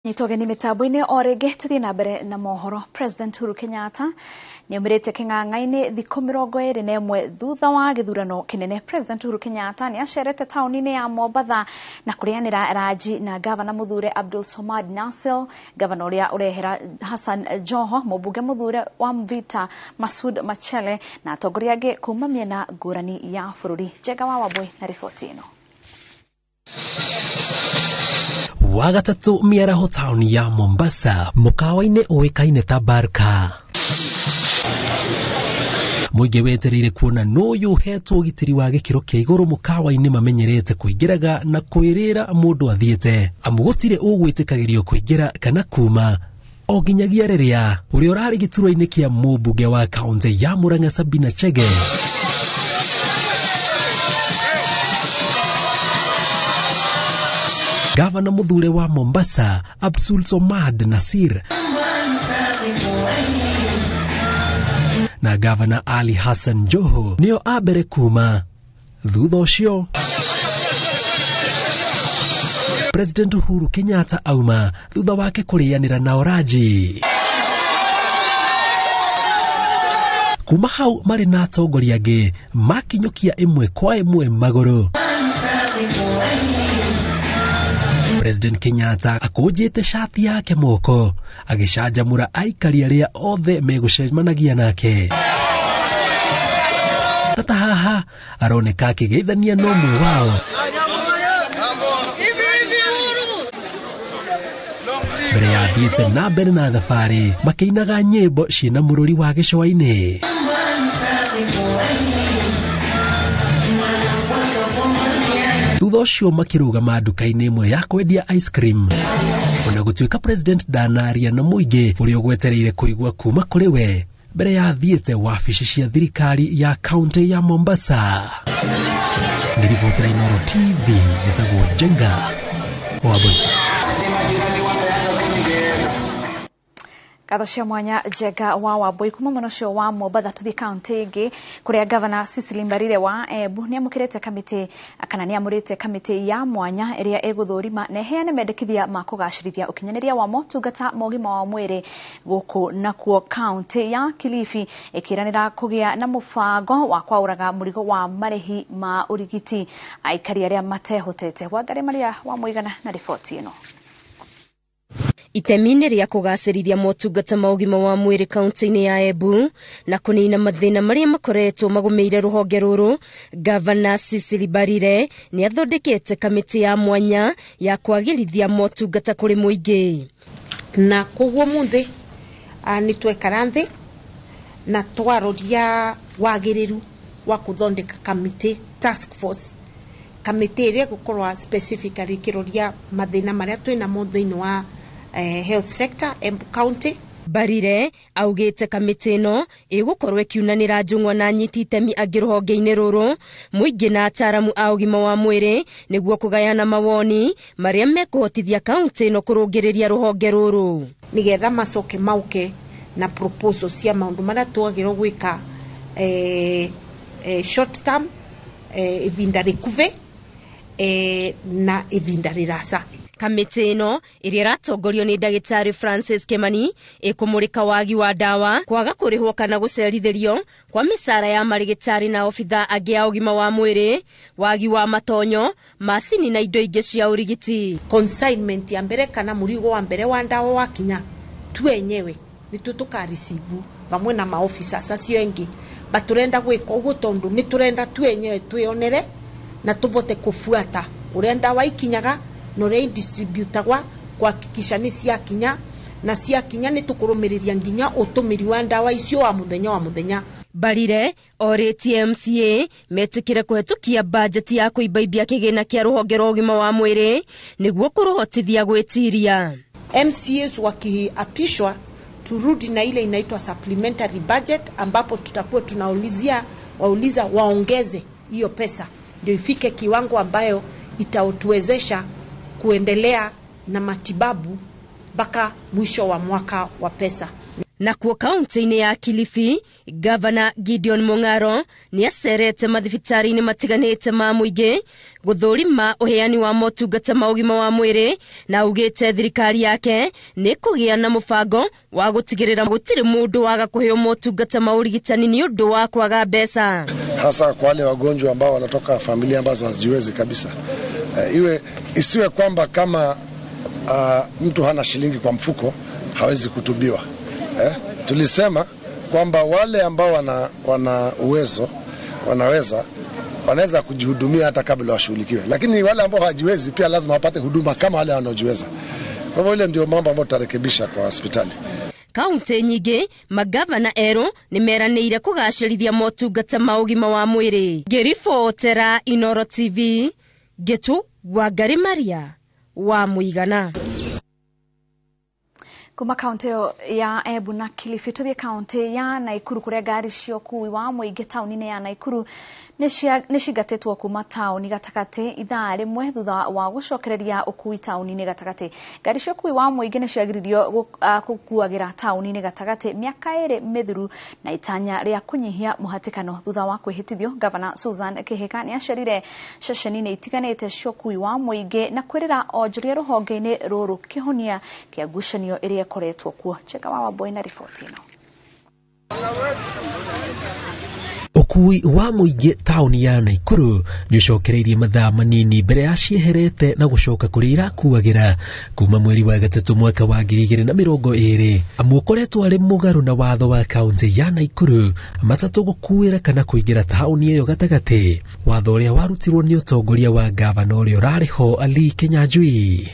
Nyitogeni mitambo-inĩ o rĩngĩ tũthiĩ na mbere na mohoro. President Uhuru Kenyatta nĩaumĩrĩte kĩng'ang'a-inĩ thikũ 21 thutha wa gĩthurano kĩnene. President Uhuru Kenyatta nĩacerete taũni-inĩ ya Mombatha na kũrĩanĩra ranji na gavana mũthure Abdul Somad Nassir, gavana ũrĩa ũrehera Hassan Joho, mũmbunge mũthure wa Mvita Masud Machele na atongoria angĩ kuma mĩena ngũrani ya bũrũri. Njenga wa Wambui na riboti ĩno. Wagatatũ mĩaraho taũni ya Mombasa mũkawa-inĩ ũĩkaine ta Barka. Mũingĩ wetereire kuona nũyũ ũhetwo ũgitĩri wa gĩkĩro kĩa igũrũ mũkawa-inĩ mamenyerete kũingĩraga na kwĩrĩra mũndũ athiĩte, amu gũtirĩ ũgwĩtĩkagĩrio kũingĩra kana kuma o nginyagia rĩrĩa ũrĩa ũrarĩ gĩturwa-inĩ kĩa mũmbunge wa kaũntĩ ya Murang'a Sabina Chege Gavana mũthure wa Mombasa Abdul Somad Nasir na Gavana Ali Hassan Joho nĩo a mbere kuma. Thutha ũcio President Uhuru Kenyatta auma thutha wake kũrĩanĩra na Oraji. Kuma hau marĩ na atongoria angĩ makinyũkia ĩmwe kwa ĩmwe magũrũ. President Kenyatta akũnjĩte shati yake moko agĩcanjamũra aikari arĩa othe megũcemanagia nake. Tata haha aroneka akĩgeithania na ũmwe wao mbere ya athiĩte na mbere na thabarĩ makĩinaga nyĩmbo ciĩna mũrũri wa gĩcũa-inĩ. Thutha ũcio makĩrũgama nduka-inĩ ĩmwe ya kwendia ice cream. Ona gũtuĩka President ndanaria na mũingĩ ũrĩa ũgwetereire kũigua kuma kũrĩ we mbere ya athiĩte wabici cia thirikari ya kaũntĩ ya Mombasa. Ngĩribotera Inooro TV, njĩtagwo Njenga Wambui. Ngatho cia mwanya Njenga wa Wambui kuma mwena ũcio wa Mombatha tũthiĩ kaũntĩ ĩngĩ kũrĩa Gavana Cecily Mbarire wa Embu nĩamũkĩrĩte kamĩtĩ kana nĩamũrĩte kamĩtĩ ya mwanya ĩrĩa ĩgũthũrima na ĩheane mendekithia ma kũgacĩrithia ũkinyanĩria wa motungata ma ũgima wa mwĩrĩ gũkũ nakuo kaũntĩ ya Kilifi ĩkĩranĩra kũgĩa na mũbango wa kwaũraga mũrigo wa marĩhi ma ũrigiti aikari arĩa matehotete. Wangari Maria wa Mũigana na riboti ĩno. Itemi-inĩ rĩa kũgacĩrithia motungata ma ũgima wa mwĩrĩ kaũntĩ-inĩ ya Embu na kũnina mathĩna marĩa makoretwo magũmĩire rũhonge rũrũ, Gavana Cecily Mbarire nĩ athondekete kamĩtĩ ya mwanya ya kwagĩrithia motungata kũrĩ mũingĩ. Na koguo mũthĩ nĩ twekara nthĩ na twaroria wagĩrĩru wa kũthondeka kamĩtĩ task force, kamĩtĩ ĩrĩa ĩgũkorwo specifically ĩkĩroria mathĩna marĩa twĩnamo thĩinĩ wa health sector Embu County. Mbarire augĩte kamĩtĩ ĩno ĩgũkorwo ĩkiunanĩra njũng'wa na anyiti itemi angĩ rũhonge-inĩ rũrũ, mũingĩ na ataaramu a ũgima wa mwĩrĩ nĩguo kũgayana mawoni marĩa mekũhotithia kaũntĩ ĩno kũrũngĩrĩria rũhonge rũrũ, nĩgetha macoke mauke na proposal cia maũndũ marĩa twagĩrĩirwo gwĩka short term, ihinda rĩkuhĩ na ihinda rĩraca. Kamĩtĩ ĩno ĩrĩa ĩratongorio nĩ ndagĩtarĩ Francis Kimani ĩkũmũrĩka wagi wa ndawa, kwaga kũrĩhwo kana gũcerithĩrio kwa mĩcara ya marĩgĩtarĩ na obitha angĩ a ũgima wa mwĩrĩ, wagi wa matonyo, macini na indo ingĩ cia ũrigiti. Consignment ya mbere kana mũrigo wa mbere wa ndawa wakinya tu enyewe nĩtuo tũkareceive vamwe na maofficers acio engĩ, but tũrenda gwĩka ũguo tondũ nĩ tũrenda tu enyewe twĩonere na tũvote kũbuata ũrĩa ndawa ikinyaga na ũrĩa idistributagwa kuhakikisha nĩ ciakinya, na ciakinya nĩ tũkũrũmĩrĩria nginya ũtũmĩri wa ndawa icio wa mũthenya wa mũthenya. Mbarire orĩtie MCA metĩkĩre kũhetũkia bajeti ya kũimbaimbia kĩgĩna kĩa rũhonge rwa ũgima wa mwĩrĩ nĩguo kũrũhotithia gwĩtiria. MCAs wakiapishwa turudi na ile inaitwa supplementary budget, ambapo tutakuwa tunaulizia wauliza waongeze hiyo pesa ndio ifike kiwango ambayo itatuwezesha kuendelea na matibabu mpaka mwisho wa mwaka wa pesa. Nakuo kaunti-inĩ ya Kilifi, Gavana Gideon Mung'aro nĩ acerete mathibitarĩ-inĩ matiganĩte ma mũingĩ gũthũrima ũheani wa motungata ma ũgima wa mwĩrĩ, na augĩte thirikari yake nĩ kũgĩa na mũbango wa gũtigĩrĩra gũtirĩ mũndũ waga kũheo motungata ma ũrigitani nĩ ũndũ wa kwaga mbeca, hasa kwa wale wagonjwa ambao wanatoka familia ambazo hazijiwezi kabisa. Iwe isiwe kwamba kama mtu hana shilingi kwa mfuko hawezi kutubiwa. Tulisema kwamba wale ambao wana uwezo wanaweza kujihudumia hata kabla washughulikiwe, lakini wale ambao hawajiwezi pia lazima wapate huduma kama wale wanaojiweza. Kwa hivyo ile ndio mambo ambayo tutarekebisha kwa hospitali. Kaunti nyingĩ magavana erũ nĩ meranĩire kũgacĩrithia motungata ma ũgima wa mwĩrĩ. Ngĩribotera Inoro TV, Ngĩtu Wangari Maria wa Mũigana. Kuma kaunti ya Embu na Kilifi tuthie kaunti ya Naikuru kuria ngari cia ũkuui wa mũingĩ taũni-inĩ ya Naikuru nĩ cingatĩtwo kuma taũni gatagatĩ ithaa rĩmwe thutha wa gũcokereria ũkuui taũni-inĩ gatagatĩ. Ngari cia ũkuui wa mũingĩ nĩ ciagiririo gũkuagĩra taũni-inĩ gatagatĩ mĩaka 2 mĩthiru na itanya rĩa kũnyihia mũhatĩkano. Thutha wa kwĩhĩtithio, Gavana Susan Kihika nĩ acerire ceceni-inĩ itiganĩte cia ũkuui wa mũingĩ na kwĩrĩra onjoria rũhonge-inĩ rũrũ kĩhonia kĩa ngucanio ĩrĩa ĩkoretwo kuo. Cheka wa Wambui na riboti ĩno. Ũkuui wa mũingĩ taũni ya Naikuru nĩ ũcokereirie mathaa manini mbere ya cieherete na gũcoka kũrĩa irakuagĩra kuma mweri wa 3 mwaka wa 2020. Amu ũkoretwo arĩ mũgarũ na watho wa kaunti ya Naikuru matatũ gũkuĩra kana kũingĩra taũni ĩyo gatagatĩ, watho ũrĩa warutirwo nĩ ũtongoria wa gavana ũrĩa ũrarĩ ho Ali Kinyanjui.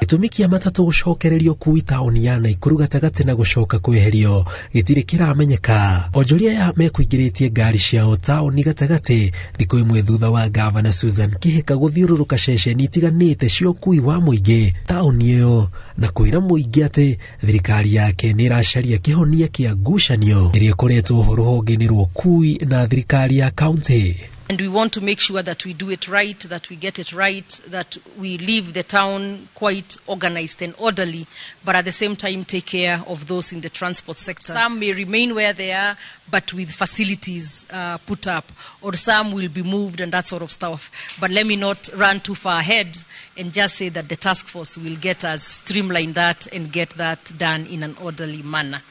Gĩtũmi kĩa matatũ gũcokererio ũkuui taũni ya Naikuru gatagatĩ na gũcoka kweherio gĩtirĩ kĩramenyeka. Onjoria aya mekũingĩrĩtie ngari ciao taũni gatagatĩ thikũ ĩmwe thutha wa Gavana Susan Kihika gũthiũrũrũka ceceni itiganĩte cia ũkuui wa mũingĩ taũni ĩyo na kwĩra mũingĩ atĩ thirikari yake nĩ ĩracaria kĩhonia kĩa ngucanio ĩrĩa ĩkoretwo ho rũhonge-inĩ rwa ũkuui na thirikari ya kaunti. And we want to make sure that we do it right, that we get it right, that we leave the town quite organized and orderly, but at the same time take care of those in the transport sector. Some may remain where they are, but with facilities put up, or some will be moved and that sort of stuff. But let me not run too far ahead and just say that the task force will get us streamline that and get that done in an orderly manner.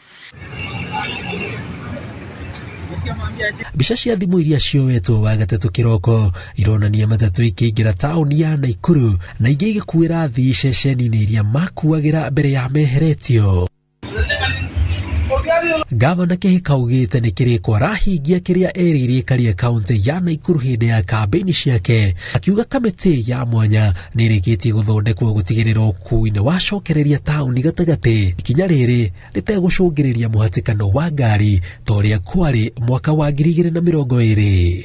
Mbica cia thimũ iria cioetwo wa gatatũ kĩroko ironania matatũ ikĩingĩra taũni ya Naikuru na ingĩ igĩkuĩra athii ceceni-inĩ iria makuagĩra mbere ya meheretio. Gavana Kihika augĩte nĩ kĩrĩko arahingia kĩrĩa erĩire karia kaunti ya Naikuru hĩndĩ ya kambĩini ciake, akiuga kamĩtĩ ya mwanya nĩ ĩrĩkĩtie gũthondekwo gũtigĩrĩra ũkuui nĩ wacokereria taũni gatagatĩ, ikinya rĩrĩ rĩtegũcũngĩrĩria mũhatĩkano wa ngari ta ũrĩa kwarĩ mwaka wa 2020.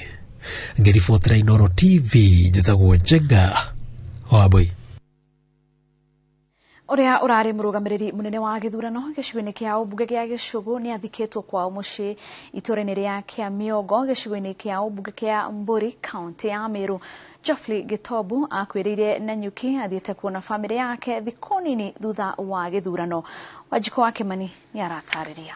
Ngĩribotera Inoro TV, njĩtagwo Njenga Wambui. Ũrĩa ũrarĩ mũrũgamĩrĩri mũnene wa gĩthurano gĩcigo-inĩ kĩa ũmbunge gĩa Gĩcũgũ nĩ athikĩtwo kwao mũciĩ itũũra-inĩ rĩa Kĩamĩongo gĩcigo-inĩ kĩa ũmbunge kĩa Mbũri kaunti ya Meru. Geoffrey Gĩtombu akuĩrĩire Nanyuki athiĩte kuona bamĩrĩ yake thikũ nini thutha wa gĩthurano. Wanjikũ wa Kĩmani nĩ aratarĩria.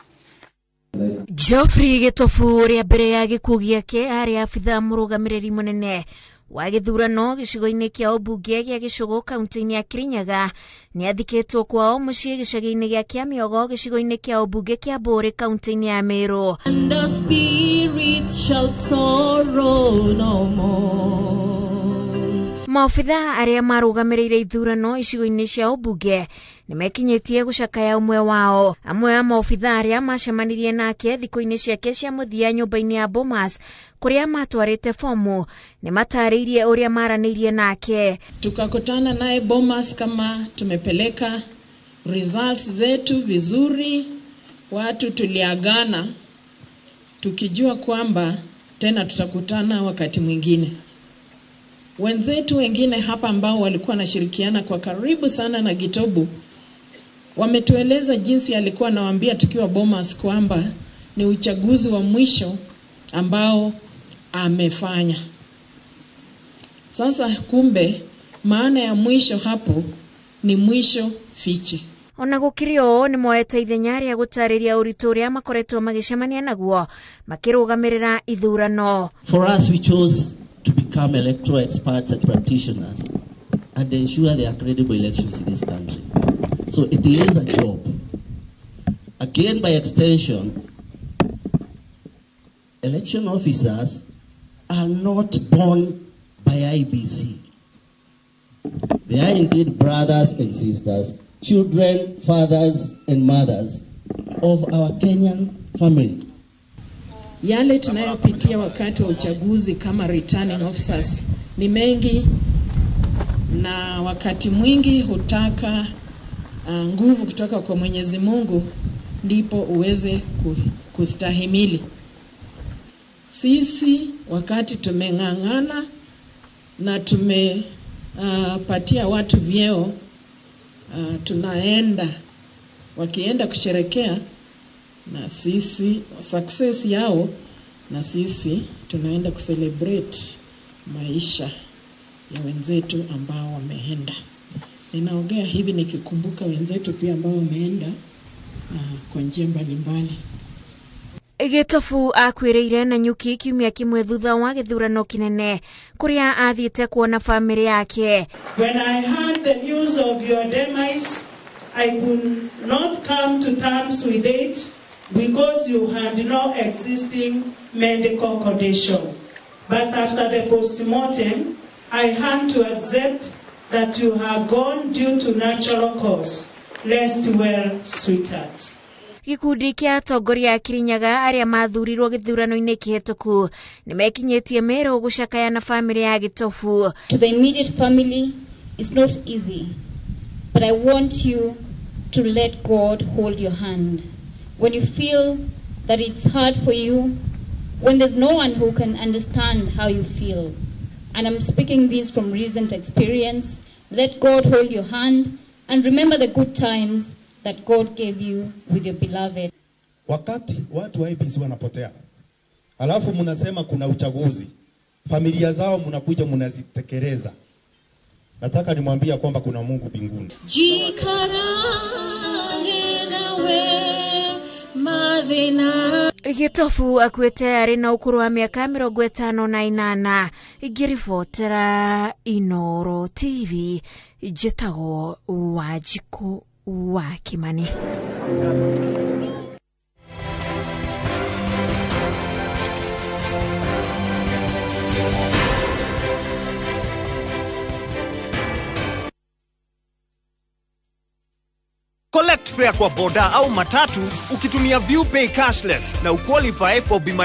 Geoffrey Gĩtobu ũrĩa mbere ya gĩkuũ gĩake arĩ abithaa mũrũgamĩrĩri mũnene wa gĩthurano gĩcigo-inĩ kĩa ũmbunge gĩa Gĩcũgũ kaunti-inĩ ya Kirinyaga nĩ athikĩtwo kwao mũciĩ gĩcagi-inĩ gĩa Kĩamĩogo gĩcigo-inĩ kĩa ũmbunge kĩa Mbũrĩ kaunti-inĩ ya Meru. And the spirit shall sorrow no more. Maobithaa arĩa marũgamĩrĩire ithurano icigo-inĩ cia ũmbunge nĩmekinyĩtie gũcakaya ũmwe wao. Amwe a maobithaa arĩa macemanirie nake thikũ-inĩ ciake cia mũthia nyũmba-inĩ ya Bomas kũrĩa matwarĩte fomu nĩmatarĩirie ũrĩa maranĩirie nake. Tukakutana naye Bomas kama tumepeleka results zetu vizuri, watu tuliagana tukijua kwamba tena tutakutana wakati mwingine. Wenzetu wengine hapa ambao walikuwa wanashirikiana kwa karibu sana na Gitobu wametueleza jinsi alikuwa anawaambia tukiwa Bomas kwamba ni uchaguzi wa mwisho ambao amefanya. Sasa kumbe maana ya mwisho hapo ni mwisho fiche. Ona gũkĩrĩ ũũ, nĩ moete ithenya rĩa gũtarĩria ũritũ ũrĩa makoretwo magĩcemania naguo makĩrũgamĩrĩra ithurano. For us, we chose to become electoral experts and practitioners and ensure there are credible elections in this country. So it is a job. Again, by extension, election officers are not born by IEBC. They are indeed brothers and sisters, children, fathers and mothers of our Kenyan family. Yale tunayopitia wakati wa uchaguzi kama returning officers ni mengi, na wakati mwingi hutaka nguvu kutoka kwa Mwenyezi Mungu ndipo uweze kustahimili. Sisi wakati tumeng'ang'ana na tumepatia watu vyeo, tunaenda wakienda kusherekea na sisi success yao, na sisi tunaenda kucelebrate maisha ya wenzetu ambao wameenda. Ninaongea hivi nikikumbuka wenzetu pia ambao wameenda kwa njia mbalimbali. Gitobu akwĩrĩire Nanyuki kiumia kĩmwe thutha wa gĩthurano kĩnene kũrĩa athiĩte kuona famĩlĩ yake. When I heard the news of your demise, I could not come to terms with it because you had no existing medical condition. But after the postmortem, I had to accept that you are gone due to natural cause. Rest well, sweetheart. Gĩkundi kĩa atongoria a Kirinyaga arĩa mathurirwo gĩthurano-inĩ kĩhetũku nĩmekinyĩtie Meru gũcakaya na famĩlĩ ya Gitobu. To the immediate family, it's not easy, but I want you to let God hold your hand. When you feel that it's hard for you, when there's no one who can understand how you feel, and I'm speaking this from recent experience, let God hold your hand and remember the good times that God gave you with your beloved. Wakati watu wa IEBC wanapotea, alafu mnasema kuna uchaguzi, familia zao mnakuja mnazitekeleza. Nataka nimwambie kwamba kuna Mungu mbinguni. Gitobu akuĩte arĩ na ũkũrũ wa mĩaka 58. Ngĩribotera Inooro TV, njĩtagwo Wanjikũ wa Kimani. Collect fare kwa boda au matatu ukitumia ViewPay cashless na uqualify for bima.